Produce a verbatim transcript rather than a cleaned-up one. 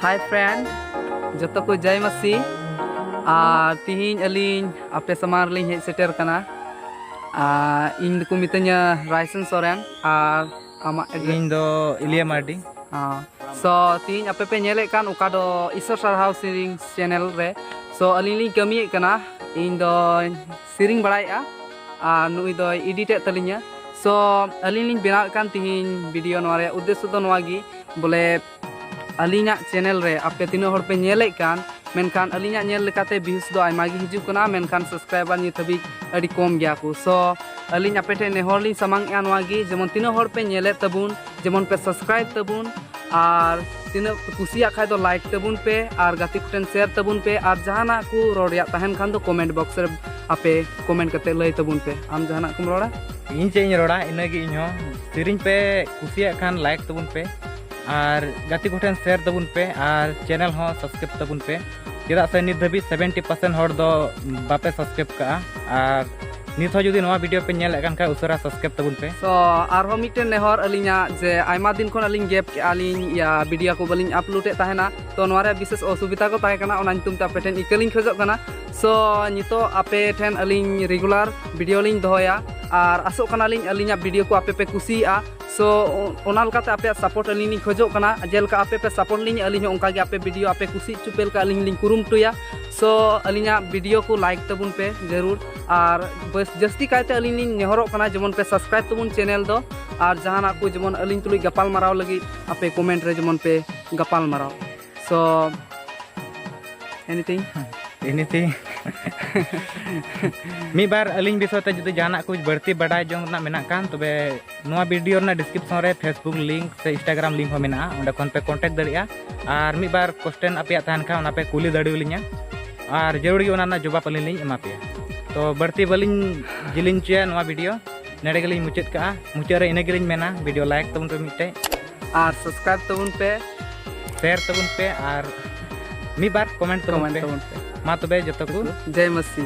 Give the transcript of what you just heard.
Hi friend, ᱡᱚᱛᱚ ᱠᱚ ᱡᱟᱭ ᱢᱟᱹᱥᱤ᱾ ᱟᱨ ᱛᱤᱦᱤᱧ ᱟᱹᱞᱤᱧ ᱟᱯᱮ ᱥᱟᱢᱟᱝ ᱨᱮᱞᱤᱧ ᱦᱮᱡ ᱥᱮᱴᱮᱨ ᱠᱟᱱᱟ᱾ ᱟᱨ ᱤᱧ ᱫᱚᱠᱚ ᱢᱤᱛᱟᱹᱧᱟ ᱨᱟᱭᱥᱚᱱ ᱥᱚᱨᱮᱱ᱾ ᱟᱨ ᱟᱢᱟᱜ address? ᱤᱧ ᱫᱚ ᱤᱞᱤᱭᱟ ᱢᱟᱨᱰᱤ᱾ ᱦᱚᱸ᱾ So, ᱛᱤᱦᱤᱧ ᱟᱯᱮ ᱯᱮ ᱧᱮᱞᱮᱫ ᱠᱟᱱ ᱚᱠᱟ ᱫᱚ ᱤᱥᱚᱨ ᱥᱟᱨᱦᱟᱣ ᱥᱮᱨᱮᱧ channel ᱨᱮ᱾ So, ᱟᱹᱞᱤᱧ ᱞᱤᱧ ᱠᱟᱹᱢᱤᱭᱮᱫ ᱠᱟᱱᱟ᱾ ᱤᱧ ᱫᱚᱧ ᱥᱮᱨᱮᱧ ᱵᱟᱲᱟᱭᱮᱫᱼᱟ ᱟᱨ ᱱᱩᱭ ᱫᱚᱭ edit ᱮᱫ ᱛᱟᱹᱞᱤᱧᱟ᱾ So, ᱟᱹᱞᱤᱧ ᱞᱤᱧ ᱵᱮᱱᱟᱣᱮᱫ ᱠᱟᱱ ᱛᱤᱦᱤᱧ video᱾ ᱱᱚᱣᱟ ᱨᱮᱭᱟᱜ ᱩᱫᱽᱫᱮᱥᱥᱚ ᱫᱚ ᱱᱚᱣᱟ ᱜᱮ, ᱵᱚᱞᱮ ᱟᱹᱞᱤᱧᱟᱜ channel ᱨᱮ ᱟᱯᱮ ᱛᱤᱱᱟᱹᱜ ᱦᱚᱲ ᱯᱮ ᱧᱮᱞᱮᱫ ᱠᱟᱱ, ᱢᱮᱱᱠᱷᱟᱱ ᱟᱹᱞᱤᱧᱟᱜ ᱧᱮᱞ ᱞᱮᱠᱟᱛᱮ views ᱫᱚ ᱟᱭᱢᱟ ᱜᱮ ᱦᱤᱡᱩᱜ ᱠᱟᱱᱟ, ᱢᱮᱱᱠᱷᱟᱱ subscriber ᱱᱤᱛ ᱦᱟᱹᱵᱤᱡ ᱟᱹᱰᱤ ᱠᱚᱢ ᱜᱮᱭᱟ ᱠᱚ᱾ So, ᱟᱹᱞᱤᱧ ᱟᱯᱮ ᱴᱷᱮᱱ ᱱᱮᱦᱚᱨ ᱞᱤᱧ ᱥᱟᱢᱟᱝ ᱮᱫᱼᱟ ᱱᱚᱣᱟ ᱜᱮ, ᱡᱮᱢᱚᱱ ᱛᱤᱱᱟᱹᱜ ᱦᱚᱲ ᱯᱮ ᱧᱮᱞᱮᱫ ᱛᱟᱵᱚᱱ, ᱡᱮᱢᱚᱱ ᱯᱮ subscribe ᱛᱟᱵᱚᱱ, ᱟᱨ ᱛᱤᱱᱟᱹᱜ ᱯᱮ ᱠᱩᱥᱤᱭᱟᱜ ᱠᱷᱟᱡ ᱫᱚ like ᱛᱟᱵᱚᱱ ᱯᱮ, ᱟᱨ ᱜᱟᱛᱮ ᱠᱚᱴᱷᱮᱱ share ᱛᱟᱵᱚᱱ ᱯᱮ, ᱟᱨ ᱡᱟᱦᱟᱱᱟᱜ ᱠᱚ ᱨᱚᱲ ᱨᱮᱭᱟᱜ ᱛᱟᱦᱮᱱ ᱠᱷᱟᱱ ᱫᱚ comment box ᱨᱮ ᱟᱯᱮ comment ᱠᱟᱛᱮ ᱞᱟᱹᱭ ᱛᱟᱵᱚᱱ ᱯᱮ᱾ ᱟᱢ ᱡᱟᱦᱟᱱᱟᱜ ᱠᱚᱢ ᱨᱚᱲᱟ? ᱤᱧ ᱪᱮᱫ ᱤᱧ ᱨᱚᱲᱟ, ᱤᱱᱟᱹᱜᱮ ᱤᱧ ᱦᱚᱸ᱾ ᱥᱮᱨᱮᱧ ᱯᱮ ᱠᱩᱥᱤᱭᱟᱜ ᱠᱷᱟᱱ like ᱛᱟᱵᱚᱱ ᱯᱮ, ᱟᱨ ᱜᱟᱛᱮ ᱠᱚᱴᱷᱮᱱ share ᱛᱟᱵᱚᱱ ᱯᱮ, ᱟᱨ channel ᱦᱚᱸ subscribe ᱛᱟᱵᱚᱱ ᱯᱮ᱾ ᱪᱮᱫᱟᱜ ᱥᱮ ᱱᱤᱛ ᱫᱷᱟᱹᱵᱤᱡ seventy percent ᱦᱚᱲ ᱫᱚ ᱵᱟᱯᱮ subscribe ᱠᱟᱜᱼᱟ, ᱟᱨ ᱱᱤᱛ ᱦᱚᱸ ᱡᱩᱫᱤ ᱱᱚᱣᱟ video ᱯᱮ ᱧᱮᱞᱮᱫ ᱠᱟᱱ ᱠᱷᱟᱱ ᱩᱥᱟᱹᱨᱟ subscribe ᱛᱟᱵᱚᱱ ᱯᱮ᱾ So, ᱟᱨᱦᱚᱸ ᱢᱤᱫᱴᱮᱱ ᱱᱮᱦᱚᱨ ᱟᱹᱞᱤᱧᱟᱜ, ᱡᱮ ᱟᱭᱢᱟ ᱫᱤᱱ ᱠᱷᱚᱱ ᱟᱹᱞᱤᱧ gap ᱠᱮᱜᱼᱟ ᱞᱤᱧ, ᱤᱭᱟ, video ᱠᱚ ᱵᱟᱹᱞᱤᱧ upload ᱮᱫ ᱛᱟᱦᱮᱱᱟ, ᱛᱚ ᱱᱚᱣᱟ ᱨᱮᱭᱟᱜ ᱵᱤᱥᱮᱥ ᱚᱥᱩᱵᱤᱫᱷᱟ ᱠᱚ ᱛᱟᱦᱮᱸ ᱠᱟᱱᱟ, ᱚᱱᱟ ᱧᱩᱛᱩᱢ ᱛᱮ ᱟᱯᱮ ᱴᱷᱮᱱ ᱤᱠᱟᱹ ᱞᱤᱧ ᱠᱷᱚᱡᱚᱜ ᱠᱟᱱᱟ᱾ So, ᱱᱤᱛᱚᱜ ᱟᱯᱮ ᱴᱷᱮᱱ ᱟᱹᱞᱤᱧ regular video ᱞᱤᱧ ᱫᱚᱦᱚᱭᱟ, ᱟᱨ ᱟᱥᱚᱜ ᱠᱟᱱᱟᱞᱤᱧ ᱟᱹᱞᱤᱧᱟᱜ video ᱠᱚ ᱟᱯᱮ ᱯᱮ ᱠᱩᱥᱤᱭᱟᱜᱼᱟ᱾ So, ᱚᱱᱟ ᱞᱮᱠᱟᱛᱮ ᱟᱯᱮᱭᱟᱜ support ᱟᱹᱞᱤᱧ ᱞᱤᱧ ᱠᱷᱚᱡᱚᱜ ᱠᱟᱱᱟ᱾ ᱡᱮᱞᱮᱠᱟ ᱟᱯᱮ ᱯᱮ support ᱞᱤᱧ, ᱟᱹᱞᱤᱧ ᱦᱚᱸ ᱚᱱᱠᱟ ᱜᱮ ᱟᱯᱮ video ᱟᱯᱮ ᱠᱩᱥᱤ ᱦᱚᱪᱚ ᱯᱮ ᱞᱮᱠᱟ ᱟᱹᱞᱤᱧ ᱞᱤᱧ ᱠᱩᱨᱩᱢᱩᱴᱩᱭᱟ᱾ So, ᱟᱹᱞᱤᱧᱟᱜ video ᱠᱚ like ᱛᱟᱵᱚᱱ ᱯᱮ ᱡᱟᱹᱨᱩᱲ, ᱟᱨ ᱵᱟᱥ ᱡᱟᱹᱥᱛᱤ ᱠᱟᱭᱛᱮ ᱟᱹᱞᱤᱧ ᱞᱤᱧ ᱱᱮᱦᱚᱨᱚᱜ ᱠᱟᱱᱟ ᱡᱮᱢᱚᱱ ᱯᱮ subscribe ᱛᱟᱵᱚᱱ channel ᱫᱚ, ᱟᱨ ᱡᱟᱦᱟᱱᱟᱜ ᱠᱚ ᱡᱮᱢᱚᱱ ᱟᱹᱞᱤᱧ ᱛᱩᱞᱩᱡ ᱜᱟᱯᱟᱞ ᱢᱟᱨᱟᱣ ᱞᱟᱹᱜᱤᱫ ᱟᱯᱮ comment ᱨᱮ ᱡᱮᱢᱚᱱ ᱯᱮ ᱜᱟᱯᱟᱞ ᱢᱟᱨᱟᱣ᱾ So, anything? Anything? ᱢᱤᱫ ᱵᱟᱨ ᱟᱹᱞᱤᱧ ᱵᱤᱥᱚᱭ ᱛᱮ ᱡᱩᱫᱤ ᱡᱟᱦᱟᱱᱟᱜ ᱠᱚ ᱵᱟᱹᱲᱛᱤ ᱵᱟᱰᱟᱭ ᱡᱚᱝ ᱨᱮᱱᱟᱜ ᱢᱮᱱᱟᱜ ᱠᱷᱟᱱ, ᱛᱚᱵᱮ ᱱᱚᱣᱟ video ᱨᱮᱱᱟᱜ description ᱨᱮ Facebook link ᱥᱮ Instagram link ᱦᱚᱸ ᱢᱮᱱᱟᱜᱼᱟ, ᱚᱸᱰᱮ ᱠᱷᱚᱱ ᱯᱮ contact ᱫᱟᱲᱮᱭᱟᱜᱼᱟ᱾ ᱟᱨ ᱢᱤᱫ ᱵᱟᱨ question ᱟᱯᱮᱭᱟᱜ ᱛᱟᱦᱮᱱ ᱠᱷᱟᱱ, ᱚᱱᱟ ᱯᱮ ᱠᱩᱞᱤ ᱫᱟᱲᱮᱭᱟᱞᱤᱧᱟ, ᱟᱨ ᱡᱟᱹᱨᱩᱲ ᱜᱮ ᱚᱱᱟ ᱨᱮᱱᱟᱜ ᱡᱚᱵᱟᱵ ᱟᱹᱞᱤᱧ ᱞᱤᱧ ᱮᱢᱟ ᱯᱮᱭᱟ᱾ ᱛᱚ, ᱵᱟᱹᱲᱛᱤ ᱵᱟᱹᱞᱤᱧ ᱡᱤᱞᱤᱧ ᱦᱚᱪᱚᱭᱟ ᱱᱚᱣᱟ video, ᱱᱚᱰᱮ ᱜᱮᱞᱤᱧ ᱢᱩᱪᱟᱹᱫ ᱠᱟᱜᱼᱟ᱾ ᱢᱩᱪᱟᱹᱫ ᱨᱮ ᱤᱱᱟᱹ ᱜᱮᱞᱤᱧ ᱢᱮᱱᱟ, video like ᱛᱟᱵᱚᱱ ᱯᱮ ᱢᱤᱫᱴᱮᱡ, ᱟᱨ subscribe ᱛᱟᱵᱚᱱ ᱯᱮ, share ᱛᱟᱵᱚᱱ ᱯᱮ, ᱟᱨ ᱢᱤᱫ ᱵᱟᱨ comment ᱛᱟᱵᱚᱱ comment ᱯᱮ᱾ ᱛᱟᱵᱚᱱ ᱯᱮ᱾ ᱢᱟ ᱛᱚᱵᱮ ᱡᱚᱛᱚ ᱠᱚ ᱡᱟᱭ ᱢᱟᱹᱥᱤ᱾